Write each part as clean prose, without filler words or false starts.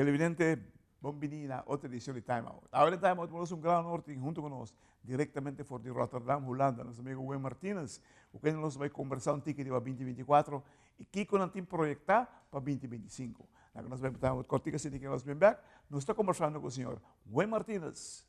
Televidente, bon bini na otro edicion di Time Out. Awe den Time Out nos un gran honor tin hunto cu nos, directamente for di Rotterdam, Hulanda, nos amigo Wim Martinez, cu kende nos bay conversa un tiki riba 2024 y kico nan tin proyecta pa 2025. Laga nos bay pa Time Out cortico asina ki nos bin bek, nos ta conversando cu señor Wim Martinez.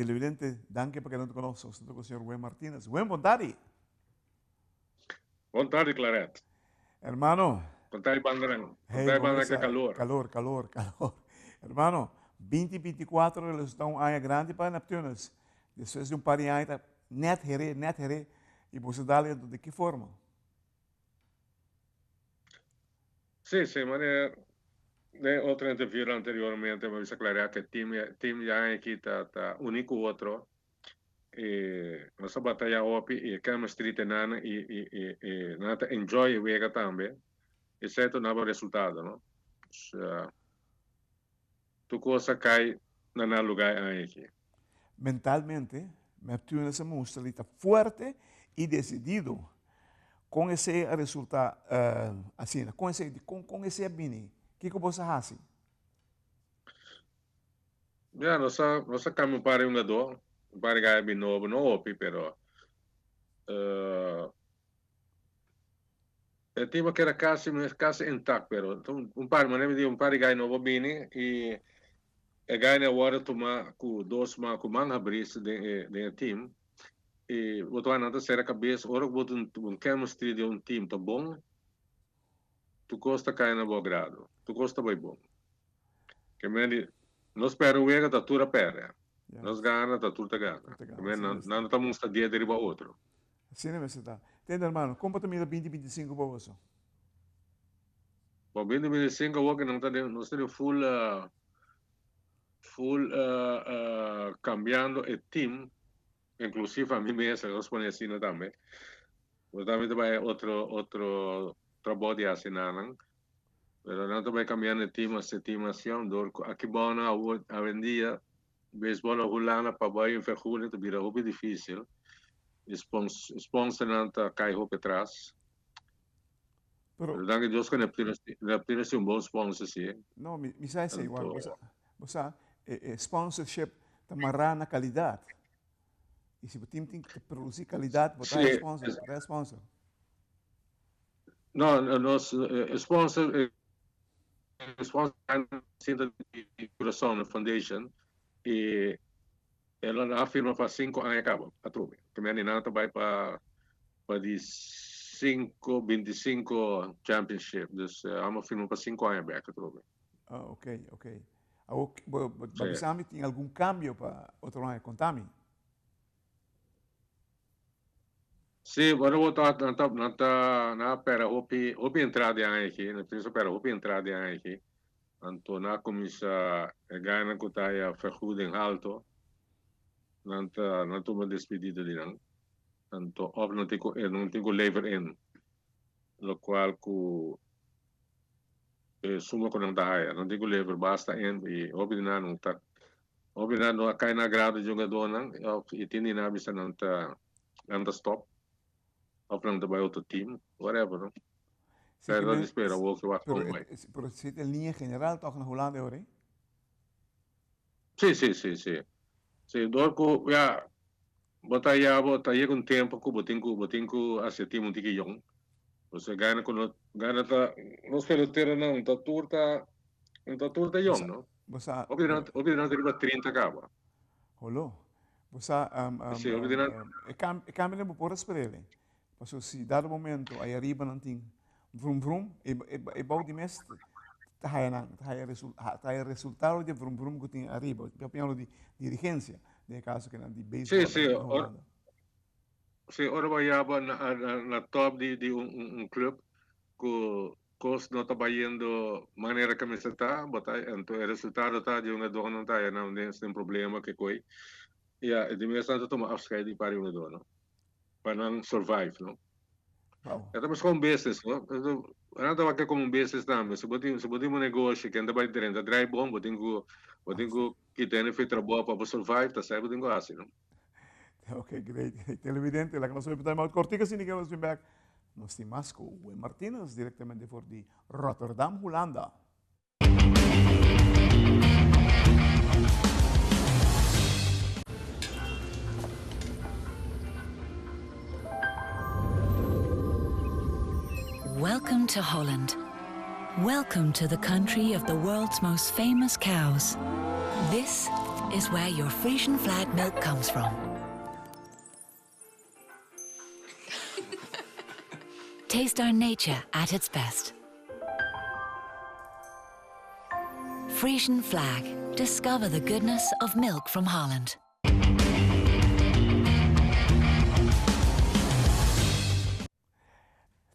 Televidente, danki pa keda ku nos. Nos ta ku señor Wen Martinez. Wen, bon tardi. Bon tardi, Claret. Hermano. Bon tardi, bandanan. Bon tardi, bandanan, ke kalor. Kalor, kalor, kalor. Hermano, 2024 resulta un aña grandi pa Neptunus. Despues di un par di aña ta net heré, net heré. I boso dal di ki forma? Sí, sí, manera den otro interview anteriormente mi a bisa Claret ke team team ya aki ta ta uni ku otro i nos a bataya hopi i e chemistry ta nan i i i i nan ta enjoy e wega tambe esei ta duna bo resultado no. Tur kos a kai na nan luga e aña aki. Mentalmente, Neptunus a mustra di ta fuerte i desidido. Kon esei a resultá asina? Kon esei, kon, kon esei a bini? Kiko bos a hasi? Ya, nos a, nos a kambia un par di hungadó, un par di gaya bin nobo, no hopi, pero E team a keda casi casi intact pero un par manera mi di un par di guy nobo a bini y e guynan a wordo tuma cu dos man cu man habri den e den e team y bo ta wak nan ta cera cabes ora cu bo tin un chemistry den un team ta bon tur cos ta cay na bo agrado tur cos ta bay bon ke men di nos perde un wega ta tur a perde nos gana ta tur ta gana ke men nan no ta mustra diet riba otro. Asina mester ta. Tende hermano, kon bo ta mira binti binti sinku pa boso? Bo binti binti sinku awor ke nan ta den, nos ta den full full cambiando e team, inclusive ami mes, nos pone asina tambe. Bo tambe ta bai otro otro trabou di hasi nanan. Pero nan ta bai cambiando e team, e team asion dor ku aki bou nan awor awendia Beisbòl na Hulanda pa bai un vergunning ta bira hopi difísil. E sponsornan ta kai hopi atras. Pero danki Dios ku Neptunus Neptunus tin un bon sponsor si. No, mi mi sa esei igual. Bo sa, bo sa e e sponsorship ta mará na kalidat. I si bo tim tin ku produsí kalidat, bo ta e sponsor, bo ta e sponsor. No, nos sponsor sponsor Sinta di Curaçao Foundation y el a firma pa cinco aña caba atrobe. Te mende nan ta bay pa pa di cinco, binticinco championship. Dus amo firma pa cinco aña bek atrobe. Ah, ok, ok. Awo, bo, bo, bo bisa mi tin algun cambio pa otro aña? Conta mi. Sí, bueno, bo ta nan ta nan ta nan a pera hopi hopi entrada di aña aki, nan tin pera hopi entrada di aña aki. Anto nan a kuminsá e gainan ku ta haya vergoeding halto, nan ta nan tuma despedida di nan. Anto òf nan tin ku nan tin ku lever in, lokual ku e suma ku nan ta haya, nan tin ku lever basta in i hopi di nan no ta hopi di nan no a kai na agrado di jugadónan òf i tin di nan a bisa nan ta nan ta stop of nan ta bai otro team, whatever no. Sí, Pero men, di spera wou ke wak pero, kon bai. pero si en línea general toch na Hulanda ahora, eh? Sí, sí, sí, sí. Sí, door ku ya bo ta ya bo ta yega un tempo ku bo tin ku bo tin ku hasi team un tiki yong. Pues gana ku no gana ta nos peloteronan ta tur ta ta tur ta yong no. Bo sa Hopi nan hopi nan ta riba 30 kaba. Holo. Bo sa, Sí, hopi di nan. e cam, e cambio bo por esperele. Paso si dado momento ahí arriba nan tin vrum vrum, e, e, e bou di mes ta haya nan, ta haya resul, ta haya resultado di vrum vrum ku tin arriba. Mi opinion di dirigencia, den e caso ke nan di Sí, baseball sí, na ora, Hulanda. sí, ora bo yaba na, na, na top di, di un, un, un club ku Cos no ta bayendo manera ke mester ta, bo ta anto e resultado ta di un hungadornan ta haya nan den den problema ke koe. Ya, e di mes nan ta tuma afscheid di par di hungador no, pa nan survive no. Wow. E ta mescua un business no, nan ta wak como un business tambe, si bo tin si bo tin un negoshi ken ta bay drenta draai bon bo tin ku bo tin ku kita hende fi trabou pa bo survive ta esei bo tin ku hasi no. Ok, great, great. Televidente, laga nos even time out kortico asina ke nos bin bek. Nos tin mas ku Wim Martinus directamente for di Rotterdam, Hulanda. Welcome to Holland. Welcome to the country of the world's most famous cows. This is where your Frisian flag milk comes from. Taste our nature at its best. Frisian flag. Discover the goodness of milk from Holland.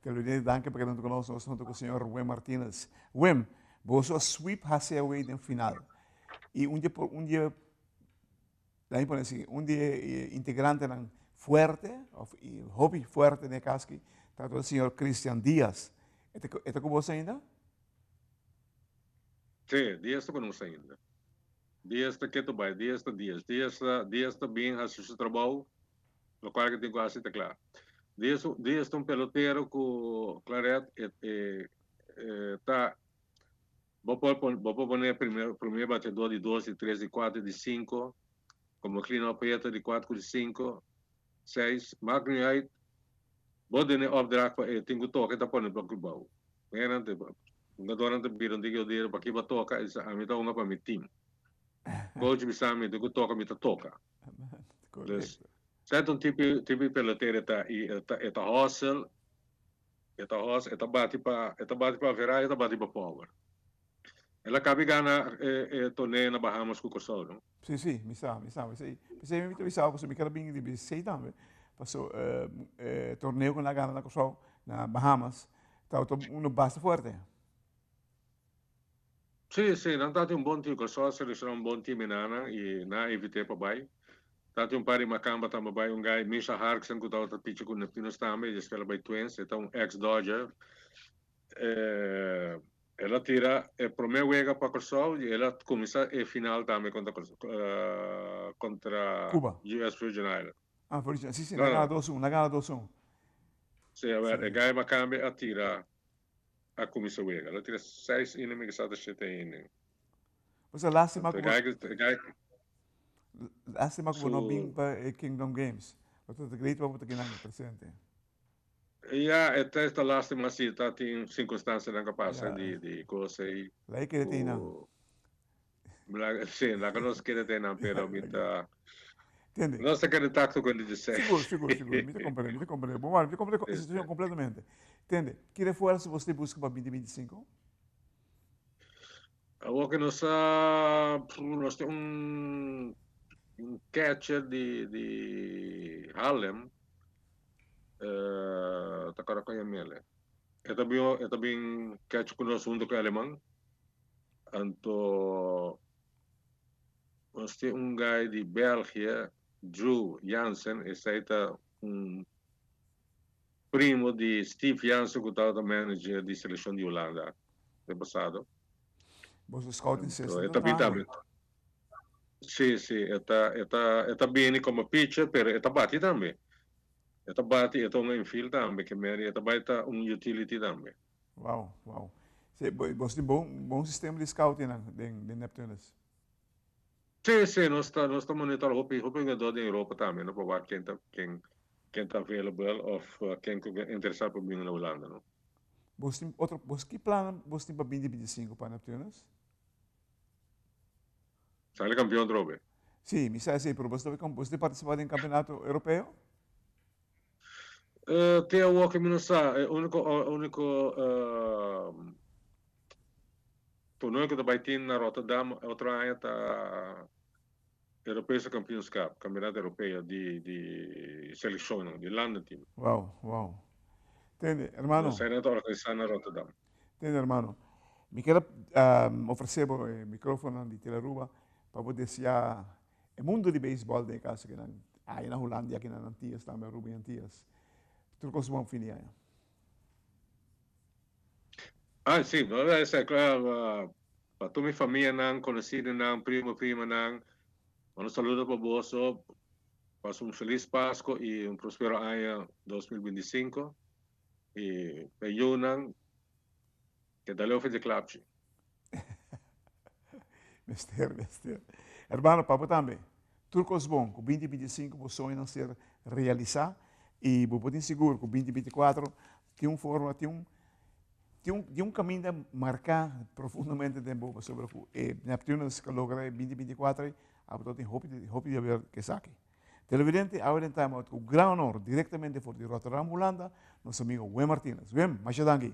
Televidente, danki pa keda huntu ku nos. Nos ta huntu ku señor Wim Martinez. Wim, boso a sweep HCAW den final. I un di un di laat mi pone así, un di e integrantenan fuerte, of hopi fuerte den e kas aki, ta e señor Christian Diaz. E ta e ta ku boso ainda? Sí, Diaz ta ku nos ainda. Diaz ta ketu bai, Diaz ta Diaz. Diaz ta Diaz ta bin hasi su trabou. Locual que tin cu haci ta cla. Diaz, Diaz ta un pelotero cu Claret e, e, e ta bo por pon, bo por pone primer, primer bateador di dos, di tres, di cuatro, di cinco, como clean up hitter di cuatro cu di cinco, seis, maakt niet uit. Bo dene opdracht pa e tin cu toca e ta pone blok bou. Merante, hungadornan ta bira un tiki odero pa kiba toca, e bisa ami ta hunga pa mi team. Coach bisa mi tin cu toca, mi ta toca. Dus, set un tipo tipo pelotero ta y e ta e ta hustle, e ta hustle, e ta bati pa e ta bati pa averahe, e ta bati pa power. El a cabi gana e e torneo na Bahamas cu Curaçao, no? Sí, sí, mi sa, mi sa. P'esei, p'esei mi ta bisa pasobra mi ker a bini di bisei tambe. Paso e torneo cu nan a gana na Curaçao, na Bahamas, tabata uno basta fuerte. Sí, sí, nan tatin un bon team. Kòrsou a selekshona un bon team e nannan i nan a invit'é pa bai. Tatin un par di makamba tambe bai, un guy, Misha Harksen, ku tabata picha ku Neptunus tambe, i despues el a bai Twins, e ta un ex Dodger. El a tira e promé wega pa Kòrsou i el a kuminsá e final tambe kontra kontra Cuba. US Virgin Islands. Ah, Virgin, sí, sí, nan a gana dos un, nan a gana dos un. Sí, a ber, e guy makambe a tira a cuminsa wega. Lo tira seis inning, mi kisa ta shete inning. Pues lástima Anto ku e guy, e guy lástima ku bo no su bin pa e Kingdom Games. Lo ta great pa bo ta kinan presente. Ja, e ta esta lástima si ta tin circunstancianan ka pasa Ja. di di cosa ei Laga kere te nan. ku laga sí, laga nos kere te nan, pero mi ta Tende? nos ta kere tacto con di José. Sigur, sigur, sigur. Mi ta comprende, mi ta comprende. Bon, mi ta comprende e Sí, situacion sí. completamente. Tende, ki refuerzo bo ta busca pa 2025? Awor ke nos a nos tin un un catcher di di Haarlem. Ta kòrda kon yam'el. E ta bin e ta bin catch ku nos huntu ku e aleman. Anto nos tin un guy di België, Drew Jansen, esei ta un primo di Steve Jansen ku tabata manager di selekshon di Hulanda den pasado. Boso scouting system ta traha? Si, si, e ta e ta e ta bini komo pitcher pero e ta bati tambe. E ta bati, e ta un infield tambe, ke meri e ta bai ta un utility tambe. Wow, wow. Si, boso tin bon bon sistema di scouting nan den den Neptunus. Si, si, nos ta nos ta monitor hopi hopi jugador den Europa tambe no pa wak ken ta ken ken ta available of ken ku interesa pa bini na Hulanda no. Boso tin otro boso ki plannan boso tin pa binti 25 pa Neptunus? Sali campeon atrobe. Sí, mi sa esei, pero boso ta boso ta participa den campeonato europeo? Te awor ke mi no sa. E unico unico torneo ku ta bai tin na Rotterdam otro aña ta Europese Kampioenschap, Campeonato Europeo di di seleccionnan, di landenteam. Wow, wow. Tende, hermano. Esei nan ta organisa na Rotterdam. Tende, hermano. Mi kier a ofrece bo e microfononan di Telearuba pa bo desea e mundo di beisbol den e caso kinan aya na Holanda y aki na Antillas tambe, Aruba y Antillas. Tur cos bon fin di aña. Ay, si, no, esei claro, pa tur mi famianan, conocidonan, primo, primanan, un saludo pa boso, pasa un feliz Pasco y un prospero aña 2025. Y pa e yunan keda leu for di klapchi. Mester, mester. Hermano, pa bo tambe. Tur kos bon, ku 2025 bo soñonan ser realisá i bo por tin sigur ku 2024 tin un forma, tin un, tin un, tin un kaminda marká profundamente den bo pasobra ku e Neptunus ku a logra e 2024 ei, abo ta tin hopi, hopi di haber ku esaki. Televidente, awe den Time Out ku gran honor, direktamente for di Rotterdam, Hulanda, nos amigo Wim Martinus. Wim, masha danki.